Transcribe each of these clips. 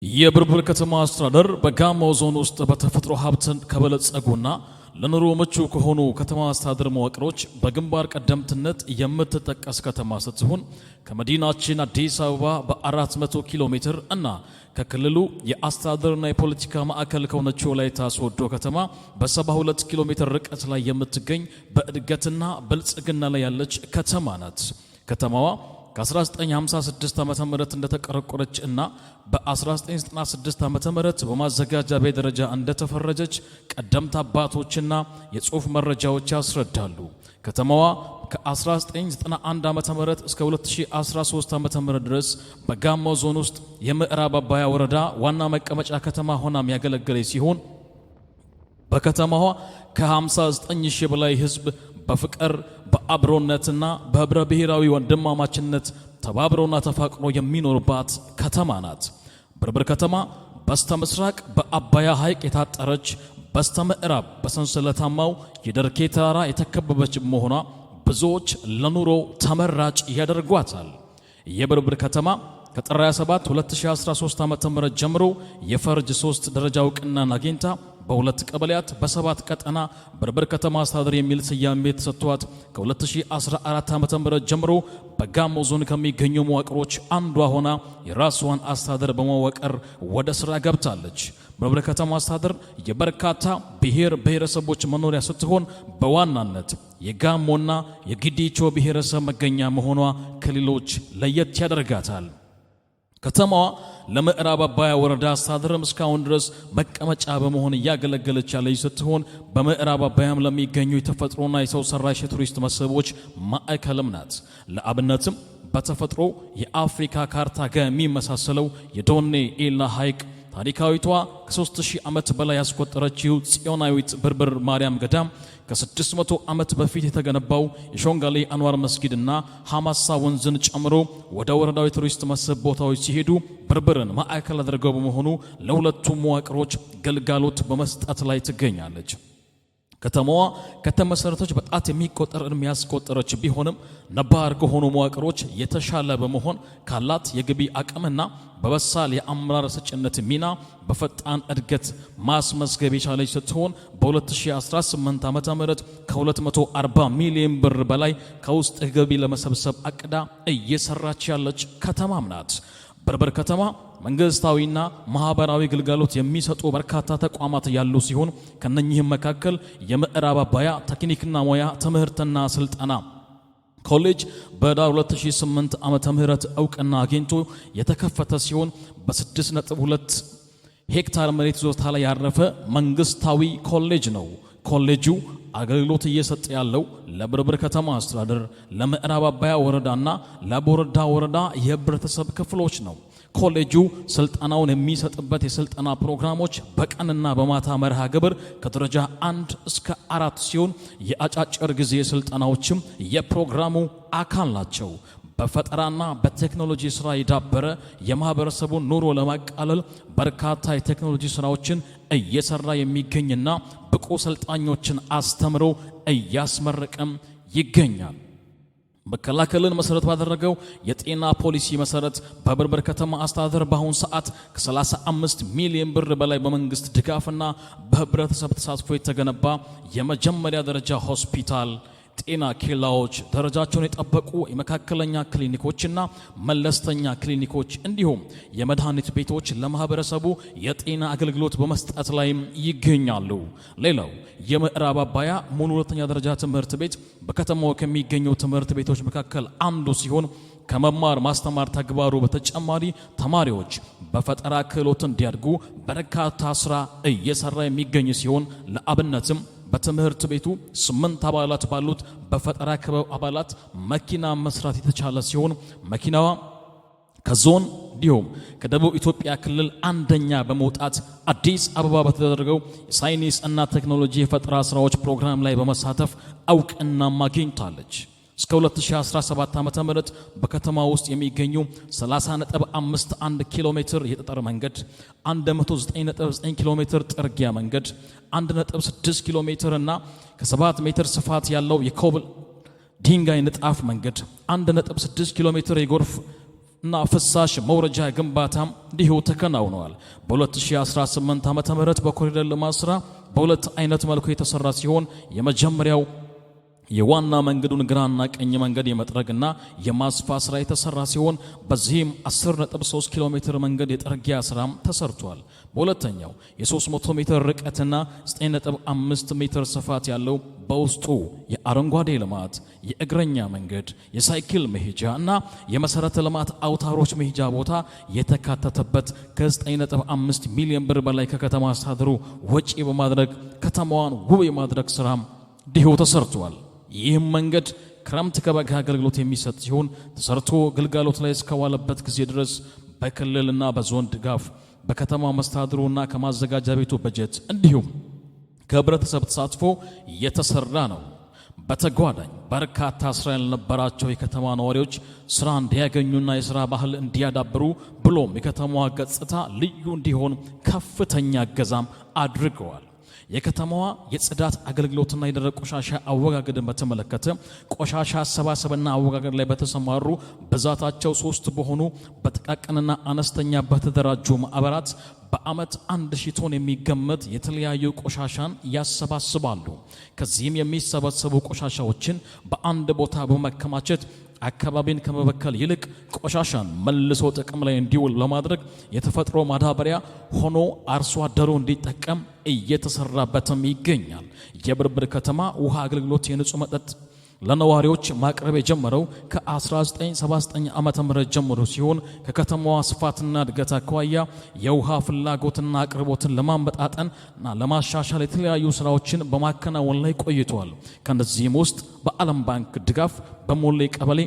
የብርብር ከተማ አስተዳደር በጋሞ ዞን ውስጥ በተፈጥሮ ሀብት ከበለጸጉና ለኑሮ ምቹ ከሆኑ ከተማ አስተዳደር መዋቅሮች በግንባር ቀደምትነት የምትጠቀስ ከተማ ስትሆን፣ ከመዲናችን አዲስ አበባ በ400 ኪሎ ሜትር እና ከክልሉ የአስተዳደርና የፖለቲካ ማዕከል ከሆነችው ወላይታ ሶዶ ከተማ በ72 ኪሎ ሜትር ርቀት ላይ የምትገኝ፣ በእድገትና ብልጽግና ላይ ያለች ከተማ ናት። ከተማዋ ከ1956 ዓ ም እንደተቆረቆረች እና በ1996 ዓ ም በማዘጋጃ ቤት ደረጃ እንደተፈረጀች ቀደምት አባቶችና የጽሑፍ መረጃዎች ያስረዳሉ። ከተማዋ ከ1991 ዓ ም እስከ 2013 ዓ ም ድረስ በጋሞ ዞን ውስጥ የምዕራብ አባያ ወረዳ ዋና መቀመጫ ከተማ ሆናም ያገለገለች ሲሆን፣ በከተማዋ ከ59 ሺህ በላይ ሕዝብ በፍቅር፣ በአብሮነትና በህብረ ብሔራዊ ወንድማማችነት ተባብሮና ተፋቅሮ የሚኖርባት ከተማ ናት። ብርብር ከተማ በስተ ምስራቅ በአባያ ሐይቅ የታጠረች፣ በስተ ምዕራብ በሰንሰለታማው የደርኬ ተራራ የተከበበች መሆኗ ብዙዎች ለኑሮ ተመራጭ ያደርጓታል። የብርብር ከተማ ከጥር 27 2013 ዓ.ም ጀምሮ የፈርጅ 3 ደረጃ እውቅናን አግኝታ በሁለት ቀበሌያት በሰባት ቀጠና ብርብር ከተማ አስተዳደር የሚል ስያሜ ተሰጥቷት ከ2014 ዓ.ም ጀምሮ በጋሞ ዞን ከሚገኙ መዋቅሮች አንዷ ሆና የራስዋን አስተዳደር በመዋቀር ወደ ስራ ገብታለች። ብርብር ከተማ አስተዳደር የበርካታ ብሔር ብሔረሰቦች መኖሪያ ስትሆን፣ በዋናነት የጋሞና የጊዲቾ ብሔረሰብ መገኛ መሆኗ ከሌሎች ለየት ያደርጋታል። ከተማዋ ለምዕራብ አባያ ወረዳ አስተዳደርም እስካሁን ድረስ መቀመጫ በመሆን እያገለገለች ያለች ስትሆን፣ በምዕራብ አባያም ለሚገኙ የተፈጥሮና የሰው ሰራሽ የቱሪስት መስህቦች ማዕከልም ናት። ለአብነትም በተፈጥሮ የአፍሪካ ካርታ ጋር የሚመሳሰለው የዶኔ ኤላ ሐይቅ፣ ታሪካዊቷ ከ3000 ዓመት በላይ ያስቆጠረችው ጽዮናዊት ብርብር ማርያም ገዳም፣ ከ600 ዓመት በፊት የተገነባው የሾንጋሌ አንዋር መስጊድና ሐማሳ ወንዝን ጨምሮ ወደ ወረዳው የቱሪስት መስህብ ቦታዎች ሲሄዱ ብርብርን ማዕከል አድርገው በመሆኑ ለሁለቱም መዋቅሮች ግልጋሎት በመስጠት ላይ ትገኛለች። ከተማዋ ከተመሰረተች በጣት የሚቆጠር ዕድሜ ያስቆጠረች ቢሆንም፣ ነባር ከሆኑ መዋቅሮች የተሻለ በመሆን ካላት የገቢ አቅምና በበሳል የአመራር ሰጭነት ሚና በፈጣን እድገት ማስመዝገብ የቻለች ስትሆን፣ በ2018 ዓ.ም ከ240 ሚሊዮን ብር በላይ ከውስጥ ገቢ ለመሰብሰብ አቅዳ እየሰራች ያለች ከተማም ናት። ብርብር ከተማ መንግስታዊና ማህበራዊ ግልጋሎት የሚሰጡ በርካታ ተቋማት ያሉ ሲሆን፣ ከነኚህም መካከል የምዕራብ አባያ ቴክኒክና ሙያ ትምህርትና ስልጠና ኮሌጅ በህዳር 2008 ዓመተ ምህረት እውቅና አግኝቶ የተከፈተ ሲሆን፣ በ6.2 ሄክታር መሬት ይዞታ ላይ ያረፈ መንግስታዊ ኮሌጅ ነው። ኮሌጁ አገልግሎት እየሰጠ ያለው ለብርብር ከተማ አስተዳደር፣ ለምዕራብ አባያ ወረዳና ለቦረዳ ወረዳ የህብረተሰብ ክፍሎች ነው። ኮሌጁ ስልጠናውን የሚሰጥበት የስልጠና ፕሮግራሞች በቀንና በማታ መርሃ ግብር ከደረጃ 1 እስከ 4 ሲሆን፣ የአጫጭር ጊዜ ስልጠናዎችም የፕሮግራሙ አካል ናቸው። በፈጠራና በቴክኖሎጂ ስራ የዳበረ የማህበረሰቡን ኑሮ ለማቃለል በርካታ የቴክኖሎጂ ስራዎችን እየሰራ የሚገኝና ብቁ ሰልጣኞችን አስተምሮ እያስመረቀም ይገኛል። መከላከልን መሰረት ባደረገው የጤና ፖሊሲ መሰረት በብርብር ከተማ አስተዳደር በአሁኑ ሰዓት ከ35 ሚሊዮን ብር በላይ በመንግስት ድጋፍና በህብረተሰብ ተሳትፎ የተገነባ የመጀመሪያ ደረጃ ሆስፒታል፣ ጤና ኬላዎች፣ ደረጃቸውን የጠበቁ የመካከለኛ ክሊኒኮችና መለስተኛ ክሊኒኮች እንዲሁም የመድኃኒት ቤቶች ለማህበረሰቡ የጤና አገልግሎት በመስጠት ላይም ይገኛሉ። ሌላው የምዕራብ አባያ ሙሉ ሁለተኛ ደረጃ ትምህርት ቤት በከተማው ከሚገኙ ትምህርት ቤቶች መካከል አንዱ ሲሆን፣ ከመማር ማስተማር ተግባሩ በተጨማሪ ተማሪዎች በፈጠራ ክህሎት እንዲያድጉ በርካታ ስራ እየሰራ የሚገኝ ሲሆን፣ ለአብነትም በትምህርት ቤቱ ስምንት አባላት ባሉት በፈጠራ ክበብ አባላት መኪና መስራት የተቻለ ሲሆን፣ መኪናዋ ከዞን እንዲሁም ከደቡብ ኢትዮጵያ ክልል አንደኛ በመውጣት አዲስ አበባ በተደረገው የሳይንስ እና ቴክኖሎጂ የፈጠራ ስራዎች ፕሮግራም ላይ በመሳተፍ እውቅናም አግኝታለች። እስከ 2017 ዓ.ም በከተማ ውስጥ የሚገኙ 30.51 ኪሎ ሜትር የጠጠር መንገድ፣ 199 ኪሎ ሜትር ጥርጊያ መንገድ፣ 1.6 ኪሎ ሜትር እና ከ7 ሜትር ስፋት ያለው የኮብል ድንጋይ ንጣፍ መንገድ፣ 1.6 ኪሎ ሜትር የጎርፍ እና ፍሳሽ መውረጃ ግንባታም እንዲሁ ተከናውነዋል። በ2018 ዓ.ም በኮሪደር ልማት ስራ በሁለት አይነት መልኩ የተሰራ ሲሆን የመጀመሪያው የዋና መንገዱን ግራና ቀኝ መንገድ የመጥረግና የማስፋት ስራ የተሰራ ሲሆን በዚህም 10.3 ኪሎ ሜትር መንገድ የጥርጊያ ስራም ተሰርቷል። በሁለተኛው የ300 ሜትር ርቀትና 9.5 ሜትር ስፋት ያለው በውስጡ የአረንጓዴ ልማት፣ የእግረኛ መንገድ፣ የሳይክል መሄጃ እና የመሰረተ ልማት አውታሮች መሄጃ ቦታ የተካተተበት ከ9.5 ሚሊዮን ብር በላይ ከከተማ አስተዳደሩ ወጪ በማድረግ ከተማዋን ውብ የማድረግ ስራም እንዲሁ ተሰርቷል። ይህም መንገድ ክረምት ከበጋ አገልግሎት የሚሰጥ ሲሆን ተሰርቶ ግልጋሎት ላይ እስከዋለበት ጊዜ ድረስ በክልልና በዞን ድጋፍ በከተማ መስተዳድሩና ከማዘጋጃ ቤቱ በጀት እንዲሁም ከህብረተሰብ ተሳትፎ የተሰራ ነው። በተጓዳኝ በርካታ ስራ ያልነበራቸው የከተማ ነዋሪዎች ስራ እንዲያገኙና የስራ ባህል እንዲያዳብሩ ብሎም የከተማዋ ገጽታ ልዩ እንዲሆን ከፍተኛ እገዛም አድርገዋል። የከተማዋ የጽዳት አገልግሎትና የደረቅ ቆሻሻ አወጋገድን በተመለከተ ቆሻሻ አሰባሰብና አወጋገድ ላይ በተሰማሩ ብዛታቸው 3 በሆኑ በጥቃቅንና አነስተኛ በተደራጁ ማህበራት በአመት 1000 ቶን የሚገመት የተለያዩ ቆሻሻን ያሰባስባሉ። ከዚህም የሚሰበሰቡ ቆሻሻዎችን በአንድ ቦታ በመከማቸት አካባቢን ከመበከል ይልቅ ቆሻሻን መልሶ ጥቅም ላይ እንዲውል ለማድረግ የተፈጥሮ ማዳበሪያ ሆኖ አርሶ አደሩ እንዲጠቀም እየተሰራበትም ይገኛል። የብርብር ከተማ ውሃ አገልግሎት የንጹህ መጠጥ ለነዋሪዎች ማቅረብ የጀመረው ከ1979 ዓመተ ምህረት ጀምሮ ሲሆን ከከተማዋ ስፋትና እድገት አኳያ የውሃ ፍላጎትና አቅርቦትን ለማመጣጠን እና ለማሻሻል የተለያዩ ስራዎችን በማከናወን ላይ ቆይቷል። ከነዚህም ውስጥ በዓለም ባንክ ድጋፍ በሞሌ ቀበሌ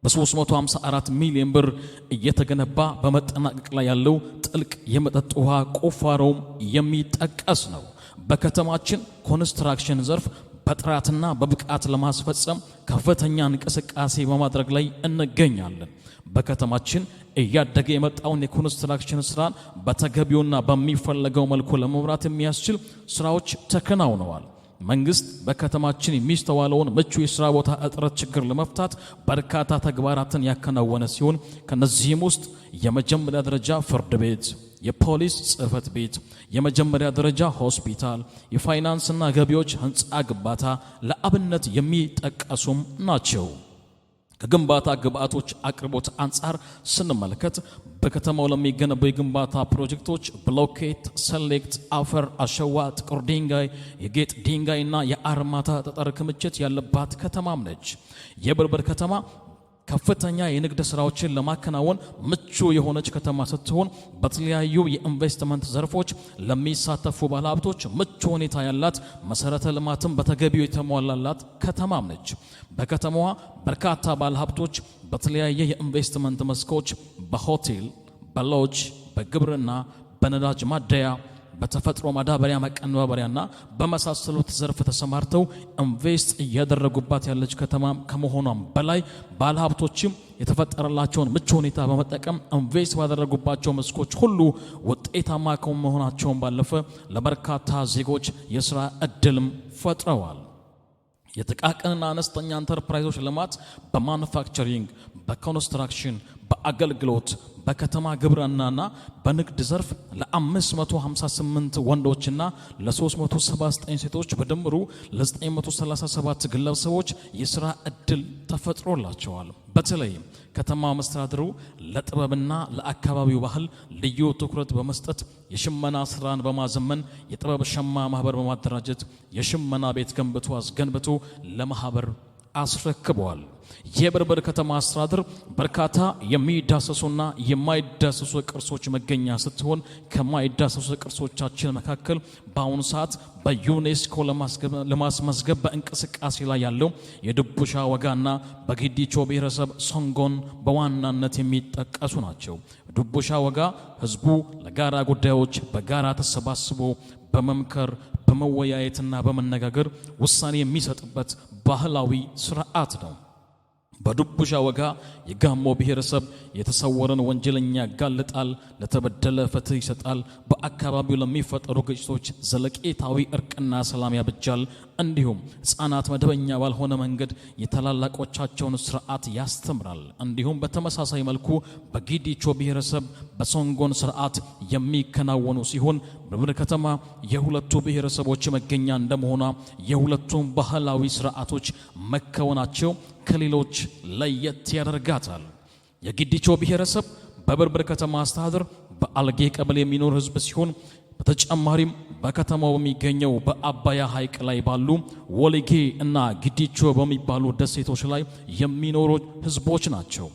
በ354 ሚሊዮን ብር እየተገነባ በመጠናቀቅ ላይ ያለው ጥልቅ የመጠጥ ውሃ ቁፋሮም የሚጠቀስ ነው። በከተማችን ኮንስትራክሽን ዘርፍ በጥራትና በብቃት ለማስፈጸም ከፍተኛ እንቅስቃሴ በማድረግ ላይ እንገኛለን። በከተማችን እያደገ የመጣውን የኮንስትራክሽን ስራን በተገቢውና በሚፈለገው መልኩ ለመምራት የሚያስችል ስራዎች ተከናውነዋል። መንግስት በከተማችን የሚስተዋለውን ምቹ የስራ ቦታ እጥረት ችግር ለመፍታት በርካታ ተግባራትን ያከናወነ ሲሆን ከነዚህም ውስጥ የመጀመሪያ ደረጃ ፍርድ ቤት፣ የፖሊስ ጽሕፈት ቤት፣ የመጀመሪያ ደረጃ ሆስፒታል፣ የፋይናንስና ገቢዎች ህንፃ ግንባታ ለአብነት የሚጠቀሱም ናቸው። ከግንባታ ግብአቶች አቅርቦት አንጻር ስንመለከት በከተማው ለሚገነቡ የግንባታ ፕሮጀክቶች ብሎኬት፣ ሰሌክት፣ አፈር፣ አሸዋ፣ ጥቁር ድንጋይ፣ የጌጥ ድንጋይና የአርማታ ጠጠር ክምችት ያለባት ከተማም ነች። የብርብር ከተማ ከፍተኛ የንግድ ስራዎችን ለማከናወን ምቹ የሆነች ከተማ ስትሆን በተለያዩ የኢንቨስትመንት ዘርፎች ለሚሳተፉ ባለሀብቶች ምቹ ሁኔታ ያላት፣ መሰረተ ልማትም በተገቢው የተሟላላት ከተማም ነች። በከተማዋ በርካታ ባለሀብቶች በተለያየ የኢንቨስትመንት መስኮች በሆቴል፣ በሎጅ፣ በግብርና፣ በነዳጅ ማደያ፣ በተፈጥሮ ማዳበሪያ ማቀነባበሪያና በመሳሰሉት ዘርፍ ተሰማርተው ኢንቨስት እያደረጉባት ያለች ከተማ ከመሆኗም በላይ ባለሀብቶችም የተፈጠረላቸውን ምቹ ሁኔታ በመጠቀም ኢንቨስት ባደረጉባቸው መስኮች ሁሉ ውጤታማ ከመሆናቸውን ባለፈ ለበርካታ ዜጎች የስራ እድልም ፈጥረዋል። የጥቃቅንና አነስተኛ ኢንተርፕራይዞች ልማት በማኑፋክቸሪንግ፣ በኮንስትራክሽን፣ በአገልግሎት፣ በከተማ ግብርናና በንግድ ዘርፍ ለ558 ወንዶችና ለ379 ሴቶች በድምሩ ለ937 ግለሰቦች የስራ እድል ተፈጥሮላቸዋል። በተለይም ከተማ መስተዳድሩ ለጥበብና ለአካባቢው ባህል ልዩ ትኩረት በመስጠት የሽመና ስራን በማዘመን የጥበብ ሸማ ማህበር በማደራጀት የሽመና ቤት ገንብቶ አስገንብቶ ለማህበር አስረክበዋል። የብርብር ከተማ አስተዳደር በርካታ የሚዳሰሱና የማይዳሰሱ ቅርሶች መገኛ ስትሆን ከማይዳሰሱ ቅርሶቻችን መካከል በአሁኑ ሰዓት በዩኔስኮ ለማስመዝገብ በእንቅስቃሴ ላይ ያለው የድቡሻ ወጋና በጊዲቾ ብሔረሰብ ሶንጎን በዋናነት የሚጠቀሱ ናቸው። ድቡሻ ወጋ ህዝቡ ለጋራ ጉዳዮች በጋራ ተሰባስቦ በመምከር፣ በመወያየትና በመነጋገር ውሳኔ የሚሰጥበት ባህላዊ ስርዓት ነው። በዱቡሻ ወጋ የጋሞ ብሔረሰብ የተሰወረን ወንጀለኛ ያጋልጣል፣ ለተበደለ ፍትህ ይሰጣል፣ በአካባቢው ለሚፈጠሩ ግጭቶች ዘለቄታዊ እርቅና ሰላም ያበጃል። እንዲሁም ሕፃናት መደበኛ ባልሆነ መንገድ የታላላቆቻቸውን ስርዓት ያስተምራል። እንዲሁም በተመሳሳይ መልኩ በጊዲቾ ብሔረሰብ በሶንጎን ስርዓት የሚከናወኑ ሲሆን ብርብር ከተማ የሁለቱ ብሔረሰቦች መገኛ እንደመሆኗ የሁለቱም ባህላዊ ስርዓቶች መከወናቸው ከሌሎች ለየት ያደርጋታል። የጊዲቾ ብሔረሰብ በብርብር ከተማ አስተዳደር በአልጌ ቀበሌ የሚኖር ህዝብ ሲሆን በተጨማሪም በከተማው በሚገኘው በአባያ ሐይቅ ላይ ባሉ ወሊጌ እና ጊዲቾ በሚባሉ ደሴቶች ላይ የሚኖሩ ህዝቦች ናቸው።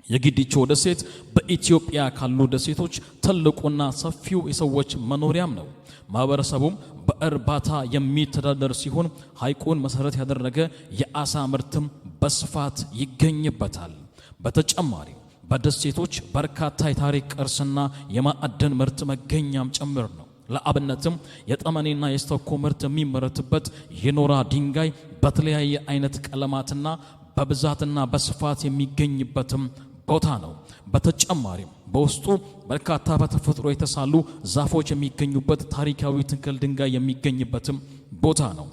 የጊዲቾ ደሴት በኢትዮጵያ ካሉ ደሴቶች ትልቁና ሰፊው የሰዎች መኖሪያም ነው። ማህበረሰቡም በእርባታ የሚተዳደር ሲሆን ሐይቁን መሰረት ያደረገ የአሳ ምርትም በስፋት ይገኝበታል። በተጨማሪ በደሴቶች በርካታ የታሪክ ቅርስና የማዕድን ምርት መገኛም ጭምር ነው። ለአብነትም የጠመኔና የስተኮ ምርት የሚመረትበት የኖራ ድንጋይ በተለያየ አይነት ቀለማትና በብዛትና በስፋት የሚገኝበትም ቦታ ነው። በተጨማሪም በውስጡ በርካታ በተፈጥሮ የተሳሉ ዛፎች የሚገኙበት ታሪካዊ ትክል ድንጋይ የሚገኝበትም ቦታ ነው።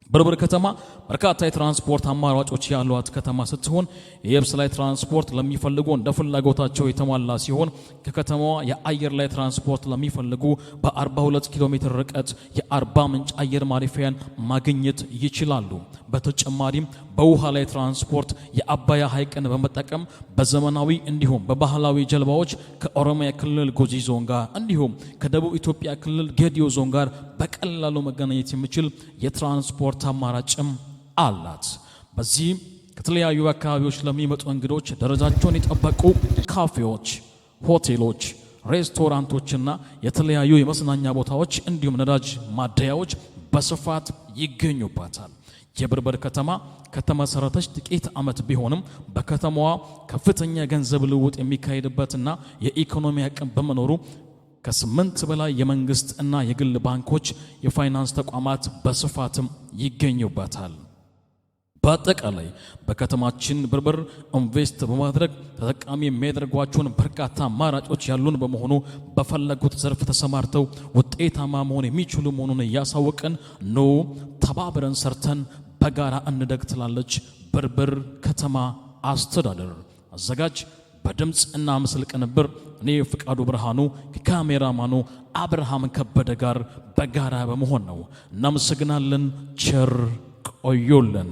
ብርብር ከተማ በርካታ የትራንስፖርት አማራጮች ያሏት ከተማ ስትሆን የየብስ ላይ ትራንስፖርት ለሚፈልጉ እንደ ፍላጎታቸው የተሟላ ሲሆን ከከተማዋ የአየር ላይ ትራንስፖርት ለሚፈልጉ በ42 ኪሎ ሜትር ርቀት የአርባ ምንጭ አየር ማረፊያን ማግኘት ይችላሉ። በተጨማሪም በውሃ ላይ ትራንስፖርት የአባያ ሐይቅን በመጠቀም በዘመናዊ እንዲሁም በባህላዊ ጀልባዎች ከኦሮሚያ ክልል ጉጂ ዞን ጋር እንዲሁም ከደቡብ ኢትዮጵያ ክልል ጌዲዮ ዞን ጋር በቀላሉ መገናኘት የሚችል የትራንስፖርት አማራጭም አላት። በዚህም ከተለያዩ አካባቢዎች ለሚመጡ እንግዶች ደረጃቸውን የጠበቁ ካፌዎች፣ ሆቴሎች፣ ሬስቶራንቶችና የተለያዩ የመዝናኛ ቦታዎች እንዲሁም ነዳጅ ማደያዎች በስፋት ይገኙባታል። የብርብር ከተማ ከተመሰረተች ጥቂት ዓመት ቢሆንም በከተማዋ ከፍተኛ የገንዘብ ልውውጥ የሚካሄድበትና የኢኮኖሚ አቅም በመኖሩ ከ8 በላይ የመንግስት እና የግል ባንኮች፣ የፋይናንስ ተቋማት በስፋትም ይገኙበታል። በአጠቃላይ በከተማችን ብርብር ኢንቨስት በማድረግ ተጠቃሚ የሚያደርጓቸውን በርካታ አማራጮች ያሉን በመሆኑ በፈለጉት ዘርፍ ተሰማርተው ውጤታማ መሆን የሚችሉ መሆኑን እያሳወቅን ኑ ተባብረን ሰርተን በጋራ እንደግ ትላለች ብርብር ከተማ አስተዳደር። አዘጋጅ በድምፅ እና ምስል ቅንብር እኔ ፍቃዱ ብርሃኑ ከካሜራማኑ አብርሃም ከበደ ጋር በጋራ በመሆን ነው። እናመሰግናለን። ቸር ቆዩልን።